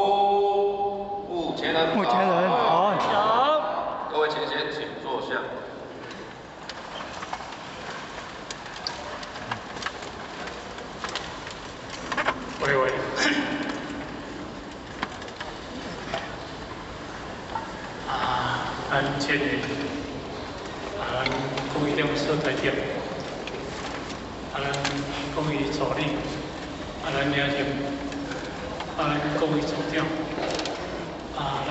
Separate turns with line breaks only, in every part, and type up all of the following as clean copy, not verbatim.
目前人
目前人好。
早。
各位前贤，请坐下。
喂喂。啊，咱这个啊，咱讲义中所在点，啊，咱讲义助理，啊，咱领袖，啊，咱讲义组长，啊，咱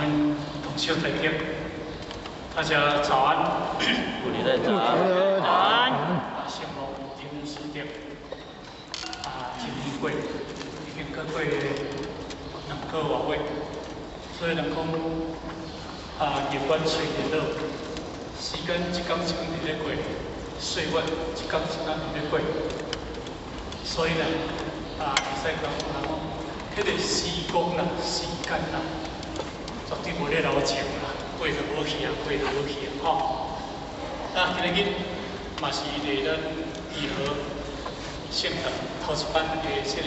同修在点，大家早安。
护理队
早
早安。
承蒙天恩师长，啊，一年过，已经过过2个外月，所以人讲啊，日月随日落，时间一天一天伫咧過，歲月一天一天伫咧過，所以呢，啊，會使講人講，彼個時光啦，時間啦，絕對無咧留情啦，過就無去啊，過就無去啊，吼。啊，今日嘛是佇咱義和聖堂頭一班的這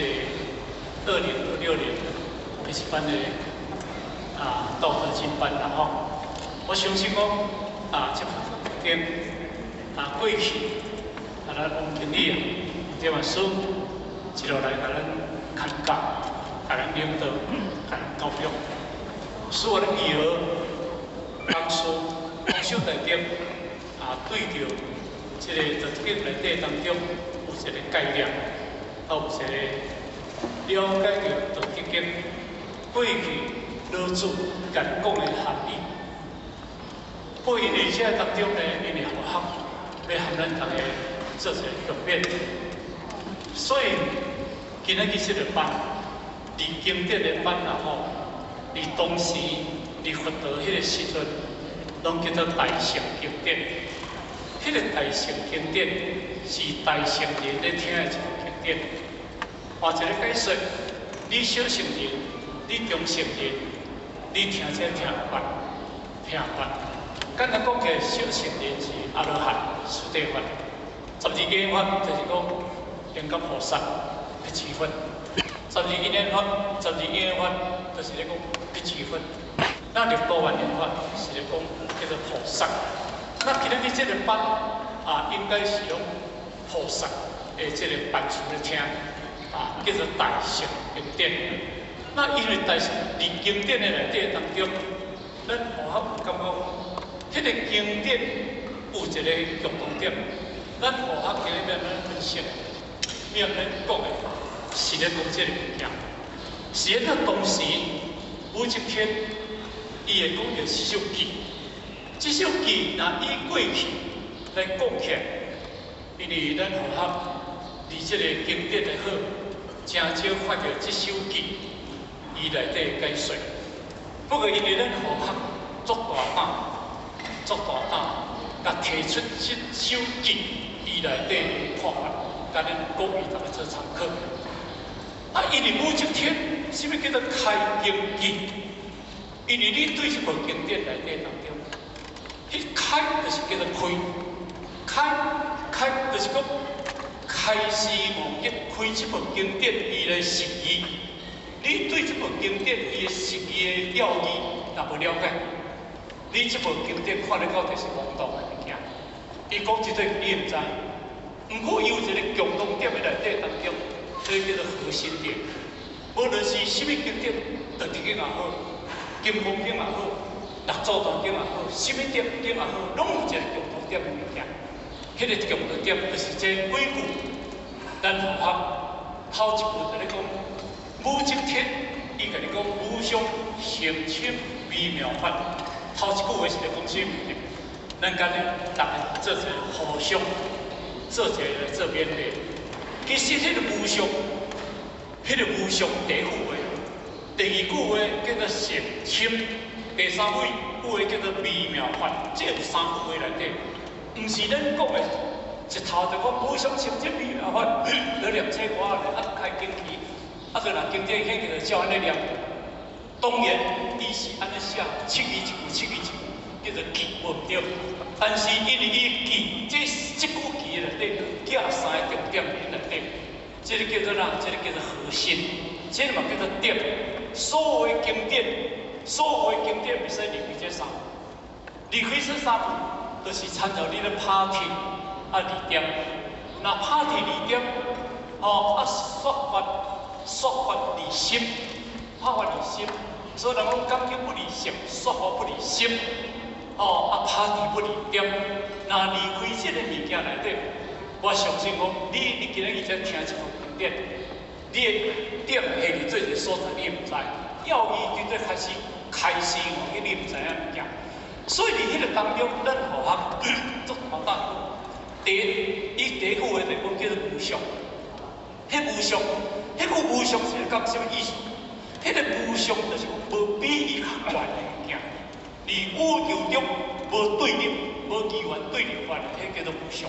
個2026年第一班的啊道德經班啦吼。我相信講啊，這邊啊過去啊，咱王經理啊，王老師一路來共咱牽教、共咱領導、共咱教育，使我咱義和當初王小大德啊，對著這個道德經內底當中有一個概念，啊有一個了解著道德經過去老子共講的含義。不過因為這當中呢，因為佛學欲和咱逐家做一個共勉，所以今仔日這個班，佇經典的班啦吼，佇當時佇佛陀彼個時陣，攏叫做大乘經典。彼個大乘經典是大乘人咧聽的一個經典。換一個解說，你小乘人，你中乘人，你聽這聽會捌，聽會捌。簡單講起來，小乘人是阿羅漢、四諦法，十二因緣法就是講靈感菩薩、辟支佛；十二因緣法、十二因緣法就是咧講辟支佛。那六度萬行法是咧講叫做菩薩。那今日這個班啊，應該是用菩薩的這個範疇來聽，啊，叫做大乘經典。那因為大乘佇經典的內底當中，咱有法有感覺，彼個經典有一個共同點。咱佛學今日欲按怎分析，欲按怎講的，是咧講這個物件。是咧當時武則天，伊會講著這首偈。這首偈若以過去來講起來，因為咱佛學佇這個經典的好，誠少看著這首偈伊內底解說。不過因為咱佛學足大膽，足大膽，共提出這首偈伊內底的看法，共咱各位逐家做參考。啊，因為武則天，啥物叫做開經偈？因為你對這部經典內底當中，彼開就是叫做開，開開就是講開示悟解，開這部經典伊來釋義。你對這部經典伊的釋義的要義若無了解，你這部經典看咧到底是懵懂的物件。伊講這個你毋知，毋過伊有一個共同點的內底當中，這個叫做核心點。無論是啥物經典，道德經也好，金剛經也好，六祖壇經也好，啥物經經也好，攏有一個共同點的物件。彼個共同點就是這幾句，咱佛學頭一句就咧講，武則天伊共你講無上甚深微妙法。頭一句話是咧講啥物件？咱今日逐家做一個互相做一個來做勉勵。其實彼個無上，彼個無上第一句話，第二句話叫做甚深。第三句話叫做微妙法，這有三句話內底，毋是咱講的，一頭就講無上甚深微妙法，咧念冊歌咧，啊開經旗，啊閣若經典顯起來照按呢念。當然，伊是按呢寫，七字一句，七字一句，叫做記無毋對。但是因為伊記這這句偈內底，寄三個重點佇內底，這個叫做啥？這個叫做核心，這個嘛叫做點。所有經典，所有經典袂使離開這三，離開這三步，就是參照你咧拍鐵啊離點，若拍鐵離點，吼啊說法說法離心，拍法離心，所以人講講經不離色，說法不離心，吼啊拍鐵不離點，若離開這個物件內底，我相信講你今日在聽這部經典，你的點下佇做一個所在，你毋知，要伊叫做開始開始哦，你毋知影物件。所以佇彼個當中，咱學學做頭大。第一，伊第一句話就講叫做無相。彼無相，彼句無相是講啥物意思？彼個無相就是講無比伊較懸的物件，佇宇宙中無對立、無機緣對立法的，彼叫做無相。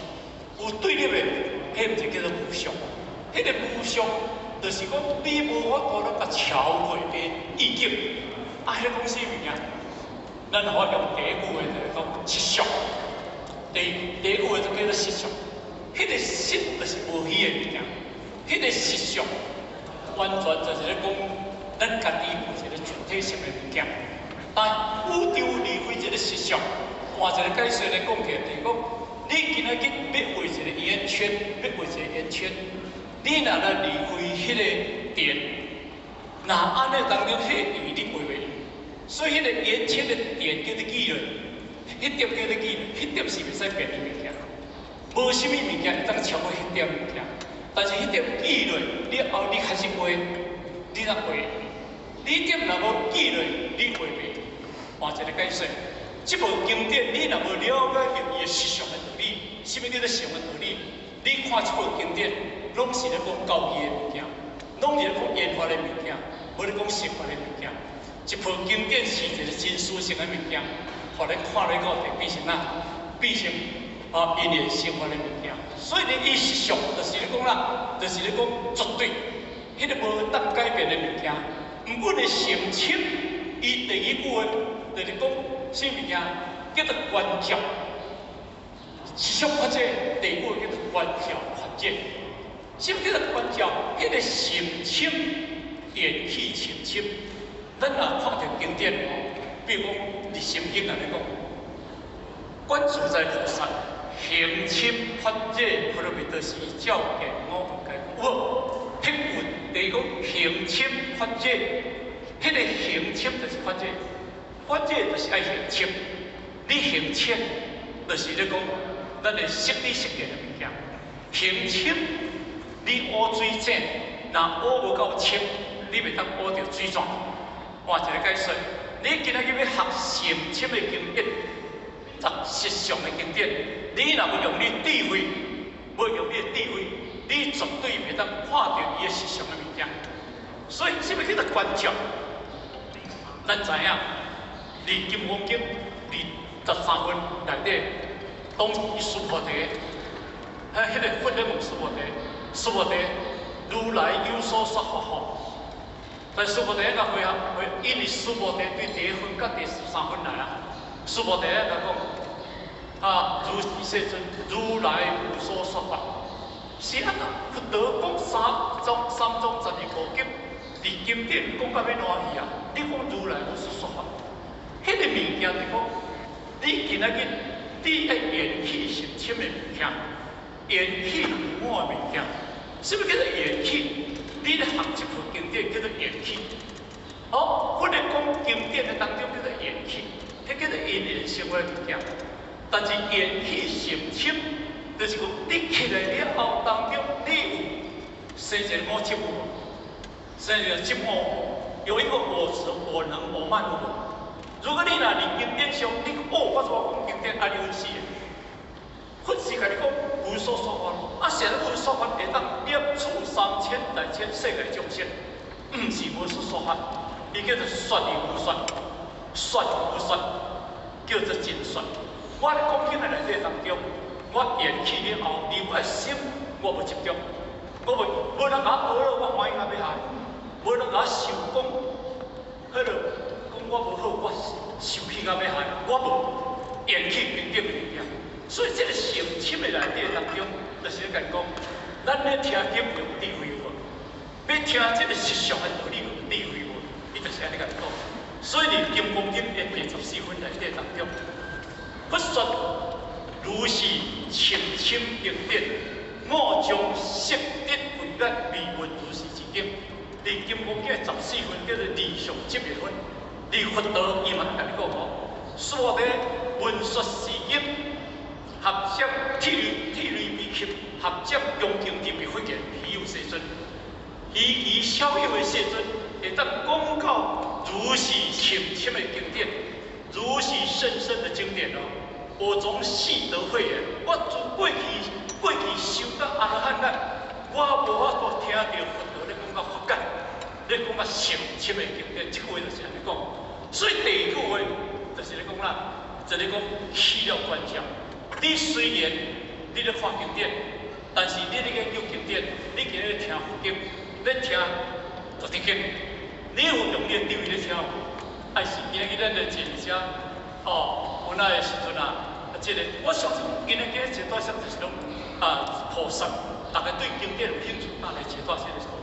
有對立的，彼毋是叫做無相。彼個無相就是講你無法度來共超過的意境。啊，彼講啥物件？咱可用第一句話就是講實相。第一句話就叫做實相。彼個實就是無虛的物件。彼個實相完全就是咧講咱家己有一個主體性的物件。但宇宙離開這個實相，換一個解釋來講起來，就是講你今仔日欲畫一個圓圈，欲畫一個圓圈，你若來離開彼個點，若按呢當中，彼個圓你畫袂圓。所以彼個圓圈的點叫做記落，彼點叫做記落，彼點是袂使變的物件，無啥物物件會當超過彼點物件。但是彼點記落，你後你開始畫，你才畫。你點若無記落，你畫袂。換一個解釋，這部經典你若無了解著伊的實相的道理，啥物叫做成的道理？你看這部經典，攏是咧講教義的物件，攏是咧講研發的物件，無咧講實法的物件。這部經典是一個真殊勝的物件，予咱看咧到就變成哪？變成啊，因緣生法的物件。所以你伊實相就是咧講啦，就是咧講絕對，彼個無當改變的物件。毋過呢，甚深，伊第二句話就是講啥物件？叫做觀照。實相法者，第二句話叫做觀照法者。啥物叫做觀照？彼個甚深，緣起甚深。咱若看著經典吼，比如講《日心經》來講，觀自在菩薩行深法界波羅蜜多時，照見五蘊皆空。有無？彼句第一講行深法界，彼個行深就是法界，法界就是愛行深。你行淺，就是咧講咱的色理色見的物件。行深，你挖水井，若挖無夠深，你袂當挖著水泉。換一個解釋，你今仔日欲學甚深的經典，學實相的經典，你若無用你智慧，無用你的智慧，你絕對袂當看著伊的實相的物件。所以，啥物叫做觀照？咱知影，佇《金剛經》第十三分內底，當須菩提，彼個佛咧問須菩提，須菩提，如來有所說法吼。但須菩提共回答，回，因為須菩提對第一分佮第十三分來啊。須菩提共講，啊，如是世尊，如來無所說法，是按怎？佛陀講三藏三藏十二部經，佇經典講到欲爛去啊！你講如來無所說法，彼個物件就講，你今仔日你愛緣起甚深的物件，緣起無我的物件，啥物叫做緣起？你咧學這部經典叫做緣起，哦，佛咧講經典的當中叫做緣起，彼叫做因緣生的物件。但是緣起甚深，就是講你起來了後當中，你有生一個我執有無？生一個執我，有一個我執、我能、我慢有無？如果你若佇經典上，你講哦，我怎講經典，按呢有死的。佛是共你講無所說法，啊，啥物無所說法會當滅處三千大千世界眾生，毋是無所說法，伊叫做說而無說，說而無說，叫做真說。我咧講經的內底當中，我緣起了後，離我的心，我無執著，我無無人共我學了，我歡喜到欲害；無人共我受講，彼個講我無好，我受氣到欲害，我無緣起平等的物件。所以這個甚深的內底當中，就是咧共講，咱咧聽經有智慧無？欲聽這個實相的道理有智慧無？伊金剛經的第14分內底當中，佛說如是甚深經典，我將色得慧眼未聞如是之經。佇金剛經十四分叫做離相執的分，佇佛陀伊嘛共你講哦，說咧文殊師經，合掌涕淚鼻泣，合掌恭敬入彼佛言：希有世尊，稀奇少有的世尊，會當講到如是深深的經典，如是甚深的經典哦。我從細得慧眼，我自過去修到阿羅漢眼，我無法度聽著佛陀咧講到法界，咧講到深深的經典，這句話就是按呢講。所以第二句話就是咧講啦，就是講起了觀照。你雖然你咧看經典，但是你咧研究經典，你今日聽佛經，咧聽讀經，你有用你的智慧咧聽無？還是今日咱來坐佇遮，哦，有那的時陣啊，這個我相信今日今日坐大聲就是攏啊菩薩，大家對經典有興趣，啊來坐大聲的時候。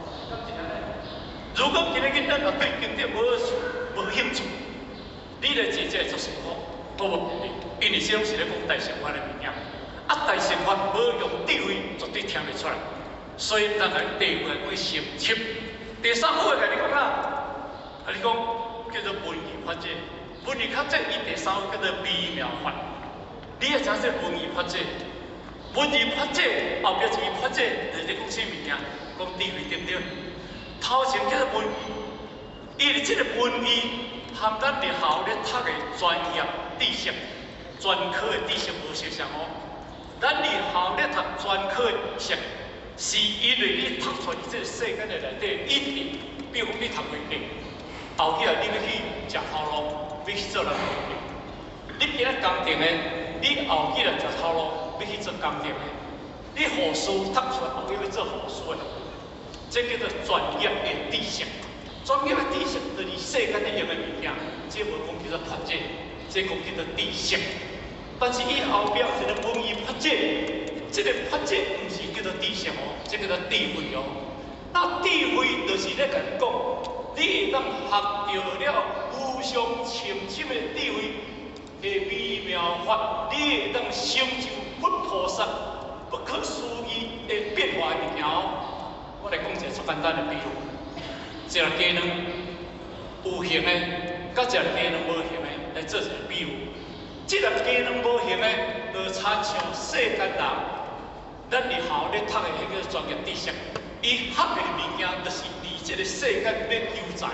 如果今日咱若對經典無興趣，你來坐這做辛苦，我無建議，因為這攏是咧講大乘法的物件，啊大乘法無用智慧，絕對聽袂出來。所以咱來第二個講深深，第三個共你講啦，共你講叫做聞義法者，聞義法者伊第三個叫做微妙法。你會知影這聞義法者，聞義法者後壁一個法者就是咧講啥物件？講智慧對毋對？頭前叫做聞義，伊這個聞義含咱日後咧讀的專業知識、專科的知識無相像哦。咱日後咧讀專科的知識，是因為你讀出來這個世間的內底，一定，比如講你讀會計，後起來你欲去食頭路，欲去做人會計。你今仔工程的，你後起來食頭路，欲去做工程的。你護士讀出來後起欲做護士的，這叫做專業的知識。專業的知識就是世間咧用的物件，這無講叫做法者，這講叫做知識。但是伊後壁一個聞義法者，這個法者毋是叫做知識哦，這叫做智慧哦。那智慧就是咧共你講，你會當學著了無上深深的智慧的微妙法，你會當成就佛菩薩不可思議的變化的物件哦。我來講一個足簡單的比喻，一粒雞卵有形的，佮一粒雞卵無形的來做一個比喻。這粒雞卵無形的，就親像世間人，咱日後咧讀的彼個專業知識，伊學的物件，就是佇這個世間欲求財、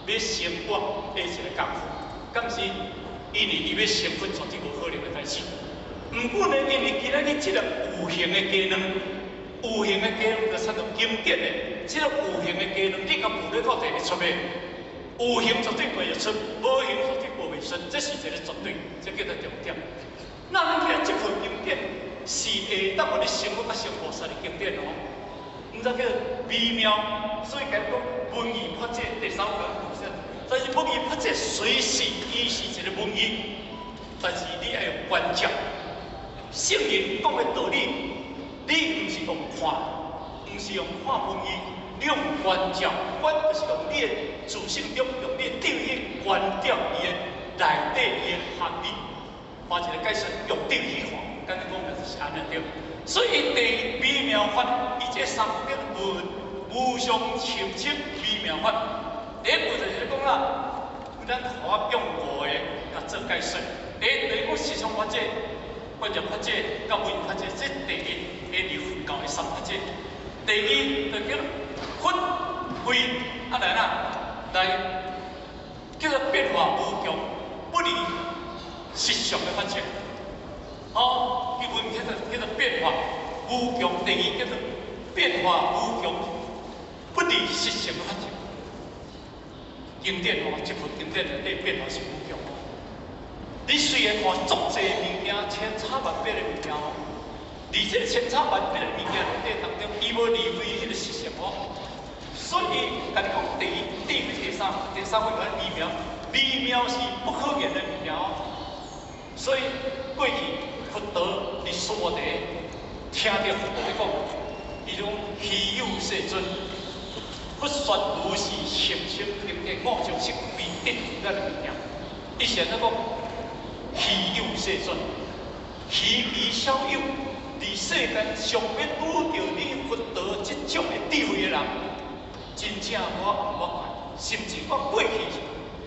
欲生活的一個工夫。敢是？因為伊欲成佛，絕對無可能的代誌。毋過呢，因為今仔日這粒有形的雞卵，有形的雞卵就親像經典的，這個有形的雞卵，你共孵咧到底會出袂？有形絕對孵會出，無形絕對孵袂出，這是一個絕對，這叫做重點。那咱今這部經典是會當予你成佛佮成菩薩的經典哦，毋知叫微妙，所以講講聞義法者第三個故事。但是聞義法者雖是伊是一個聞義，但是你愛用觀照。聖人講的道理，你毋是用看，毋是用看聞義，你用觀照，觀就是用你的自性中，用你的智慧去觀照伊的內底伊的含義。換一個解釋，用智慧去看，敢若講的就是按呢對。所以第微妙法，伊這三個叫無無上深深微妙法。第一步就是講啦，咱頭用五個共做解釋。第一，就是講實相法者、觀照法者、佮聞義法者，這第一，會佇佛教的三法者。第二，就叫佛慧啊來啦，來叫做變化無窮，不離實相的法則。哦，基本叫做變化無窮。第二叫做變化無窮，不離實相的法則。經典哦，這部經典內底變化是無窮哦。你雖然看足濟物件，千差萬別的物件哦，佇這個千差萬別的物件內底當中，伊無離開彼個實相哦。所以，共你講，第一、第二、第三，第三個叫微妙，微妙是不可言的物件哦。所以過去佛陀佇娑婆地聽著佛陀咧講，伊講希有世尊，佛說如是深深經典，我將色慧得咱的物件。伊是按怎講？稀有世尊，稀奇少有，佇世間上欲拄著你佛陀這種的智慧的人，真正我毋捌看，甚至我過去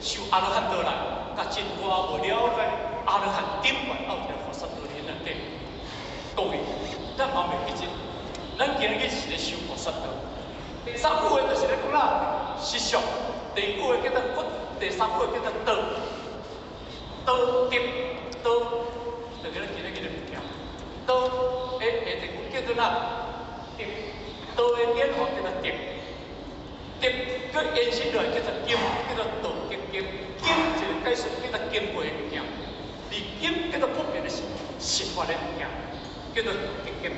修阿羅漢道來，佮真我無了解阿羅漢頂懸有一個菩薩道佇內底。各位，咱嘛袂記得，咱今日是咧修菩薩道。第三句話就是咧講啦，實相。第二句話叫做佛，第三句話叫做道。道德道，就叫咱今日這個物件。道的下一句叫做哪？德，道的演化叫做德。德閣延伸落來叫做經，叫做道德經。經一個解釋叫做經過的物件，而經叫做不變的是實法的物件，叫做道德經。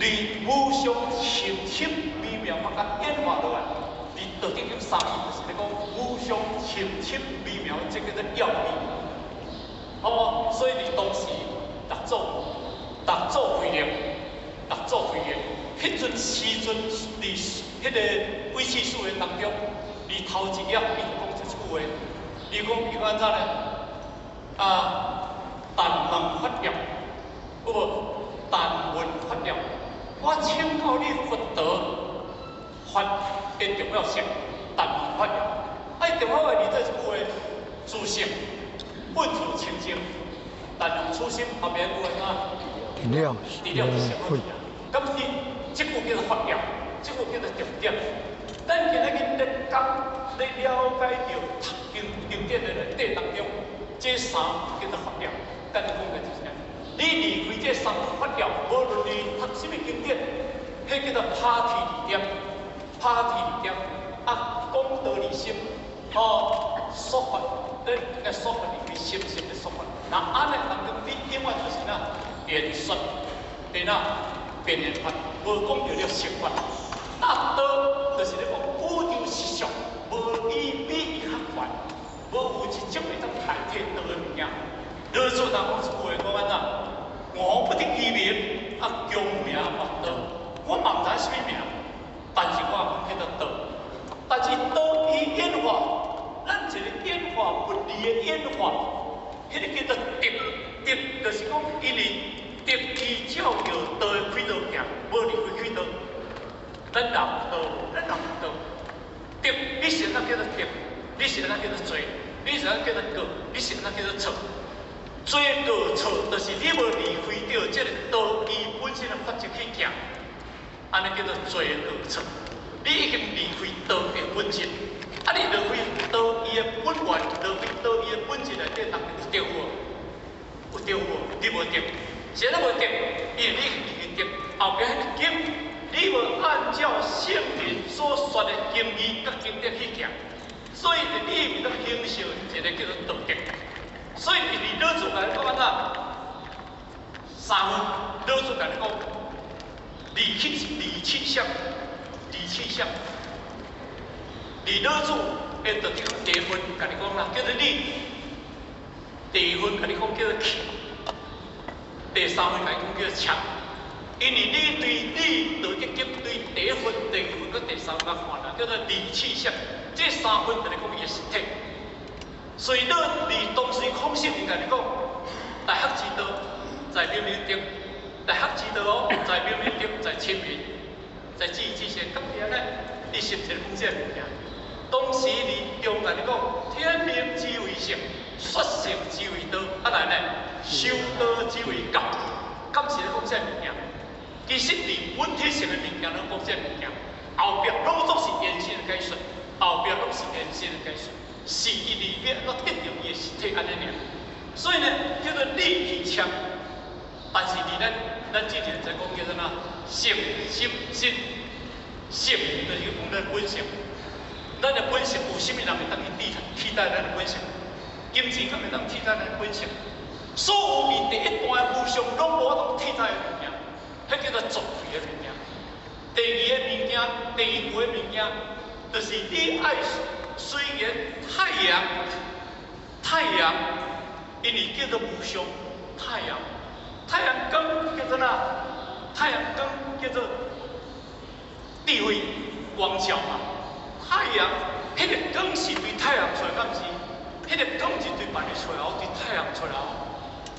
而無常深深微妙法佮演化落來，佇道德經三義就是咧講無常深深微妙，這叫做要義。好，所以佇當時六祖，六祖慧能，六祖慧能，彼陣時陣佇彼個唯識寺的當中，佇頭一頁伊就講這句話，伊講伊講按怎呢？啊，但聞法要，有無？但聞法要，我請教你佛陀法的重要性，但聞法要。啊，重要的你這一句話，自性本自清淨，但用初心後面句話哪？
除了
除了是什麼？咁你這句叫做法要，這句叫做重點。咱今日咧講，咧了解著讀經經典的內底當中，這三句叫做法要。簡單講個就是按呢，你離開這三句法要，無論你讀啥物經典，彼叫做拋鐵離點，拋鐵離點。啊，講道理心，哦，說法，咧個說法離開心心的說法。那按呢當中，你永遠就是哪言說，對哪邊緣法，無講著了實法。那道就是咧講宇宙實相，無伊比伊較懸，無有一種會當代替道的物件。老祖當講一句話講按怎？我不得其名，啊，強名莫道。我嘛毋知啥物名，但是我講叫做道。但是道伊演化，咱一個演化不離的演化，彼個叫做德。德就是講，因為德伊照著道的軌道行，無離開軌道。咱人有道，咱人有道。德，你是按怎叫做德？你是按怎叫做罪？你是按怎叫做過？你是按怎叫做錯？罪過錯，就是你無離開著這個道伊本身的法則去行，按呢叫做罪過錯。你已經離開道的本質，啊！你離開道伊的本源，離開道伊的本質內底，當有著無？有著無？你無著，啥都無著，因為你離開著，後壁彼個經，你無按照聖人所說的經義佮經典去行，所以你會當形成一個叫做道德。所以佇老子來講按怎？三分，老子共你講，理氣理氣相，理氣相。佇老子的道德經第一分，共你講啦，叫做理；第二分，共你講叫做氣；第三分，共你講叫做謙。因為你對理道德經對第一分、第二分佮第三分看啦，叫做理氣相。這三分共你講伊的實體。所以你佇當時孔聖人共你講，大學之道，在明明德；大學之道哦，在明明德，在親民，在止於至善。咁樣呢，伊實際講這个物件。當時佇中共你講，天命之謂性，率性之謂道，啊來呢，修道之謂教。敢是咧講這个物件？其實佇本體性的物件攏講這个物件，後壁攏總是延伸的解說，後壁攏是延伸的解說。是伊裡面攏得著伊的實體按呢爾，所以呢叫做理氣謙。但是佇咱之前在講叫做哪？性心心性，就是講咱本性。咱的本性有啥物人會當去替代咱的本性？金錢敢會當替代咱的本性？所有佇第一段的無常攏無法度替代的物件，彼叫做作廢的物件。第二个物件，第二句的物件，就是你愛。雖然太陽，太陽，因為叫做無常，太陽，太陽光叫做哪？太陽光叫做智慧光照嘛。太陽，彼個光是對太陽出來，敢毋是？彼個光是對般的出來，對太陽出來。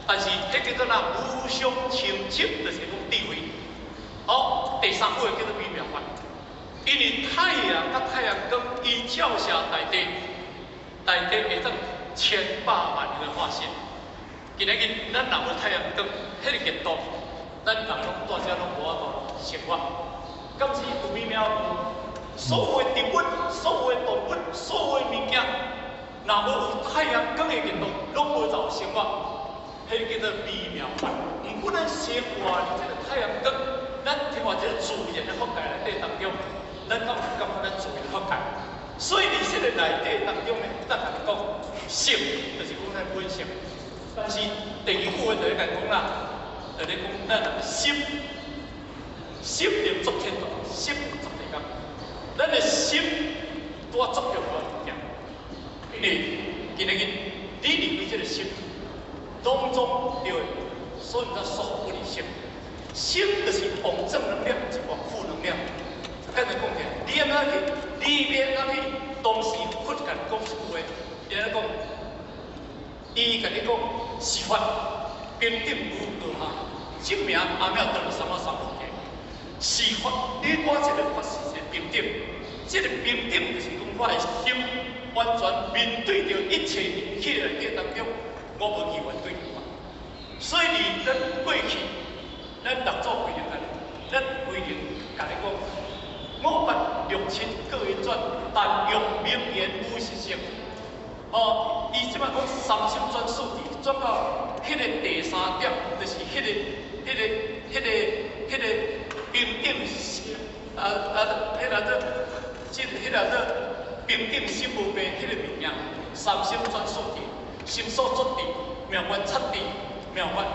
但是彼叫做哪無上深深，就是講智慧。好，第三句叫做微妙法，因為太陽佮太陽光，伊照射大地，大地會當千百萬個化身。今仔日咱若無太陽光，彼個熱度，咱人攏大家攏無法度生活。敢是有微妙無？所有的植物、所有的動物、所有的物件，若無有太陽光的熱度，攏無造生活。彼個叫做微妙法。毋過咱生活佇這個太陽光，咱生活這個自然的法界內底當中，咱敢有感覺咱自然法界？所以佇這個內底當中呢，咱共你講，性就是講咱本性。但是第二句話就咧共講啦，就咧講咱人心，心能作天道，心能作地工。咱的心拄仔作用個物件，因為今仔日你認為這個心，攏總對，所以才束縛你心。心就是往正能量，是往負能量。簡單講起來，你按怎去，你欲按怎去，當時佛共你講一句話，伊按怎講？伊共你講是法平等無高下，證明阿耨多羅三藐三菩提。是法，你我這個法是一個平等，這個平等就是講我的心完全面對著一切引起內底當中，我無去反對嘛。所以佇咱過去，咱六祖規定共咱規定共你講，五八六七各一轉，但欲明言無實性。哦，伊這擺講三心轉四諦，轉到彼個第三點，就是彼個平等心，彼個做，這彼個做平等心無變，彼個物件，三心轉四諦，心所作智，妙觀察智，妙觀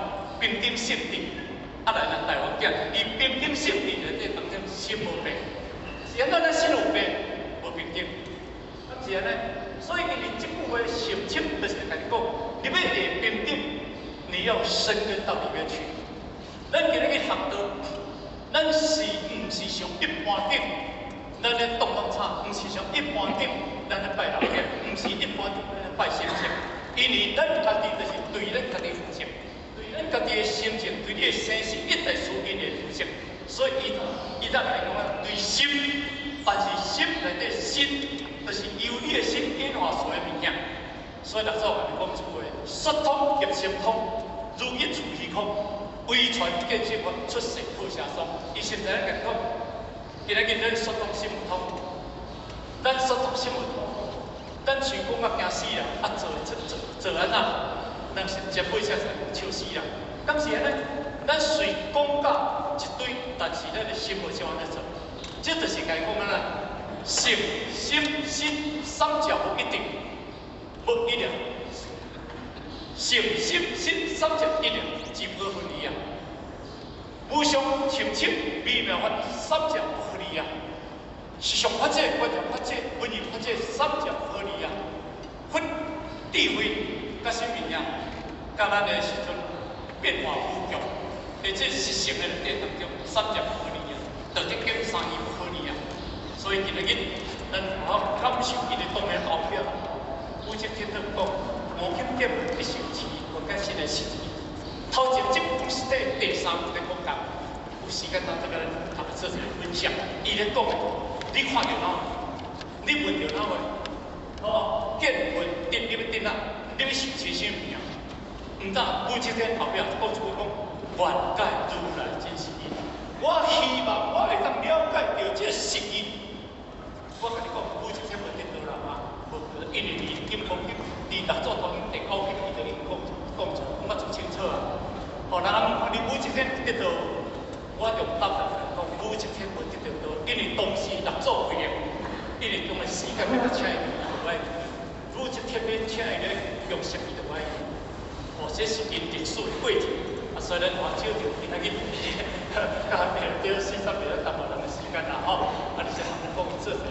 平等性智，啊來咱台灣講，伊平等性智內底當中心無變，是按怎咱心有變，無平等，啊是按呢？所以因為這句話深深就是共你講，你欲會平等，你要深根到裡面去。咱今日去學道，咱是毋是像一般頂？咱咧動動草，毋是像一般頂？咱咧拜老天，毋是一般頂咱咧拜神聖。因為咱家己就是對咱家己負責，對咱家己的心情，對你的生死一切事件的負責。所以伊才來講啊，對心，但是心內底心，就是由你的心演化出來的物件。所以六祖共你講一句話：說通入心通，如一處虛空，唯傳見性法，出世破邪宗。伊實在共講，今仔日咱說通心有通，咱說通心有通，咱喙講啊驚死人，啊做做做做按怎？人是食尾才笑死人。敢是按呢？咱雖講到一堆，但是咱的心無像按呢做，這就是共講按怎？心、心、心三者無一定，無一定。心、心、心三者一定，只不分離啊。無上深深微妙法，三者不分離啊。是上法界、觀察法界、文言法界，三者不分離啊。佛智慧佮啥物件，佮咱的時陣變化無窮，而這實性的內底當中，三者不分離啊。道德經三義不分離啊。所以今仔日咱好好感受伊的當然後壁，武則天都講五經見聞必受持，我解釋的實義。頭前這本是第三句咧講講，有時間咱這個他們做一個分享。伊咧講的，你看著哪？你聞著哪話？哦，見聞得你欲得哪？你欲受持啥物件？毋但武則天後壁講一句講，願解如來真實義。我希望我會當了解著這實義。我共你講，武則天無得到人啊，無，因為佇金剛經，佇六祖壇經第九經，伊就已經講講出，講甲足清楚啊。哦，人問看你武則天得到，我就答案講，武則天無得到道，因為當時六祖慧能，因為當個時間欲請伊，無愛去。武則天欲請伊咧用什麼就無愛去。哦，這是𪜶歷史的過程。啊，所以咱話少著今仔日，甲對四十秒耽誤人的時間啦吼。啊，你這項講做一個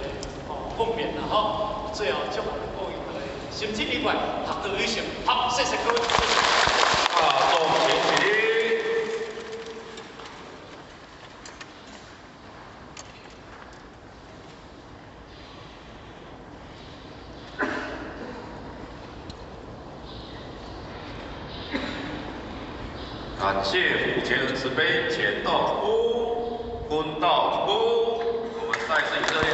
哦共勉啦吼。最後祝福各位大家心情愉快，學道有成。好，謝謝各位。
啊，眾請起立。感謝普賢慈悲，乾道一鞠，坤道一鞠，我們再次以熱烈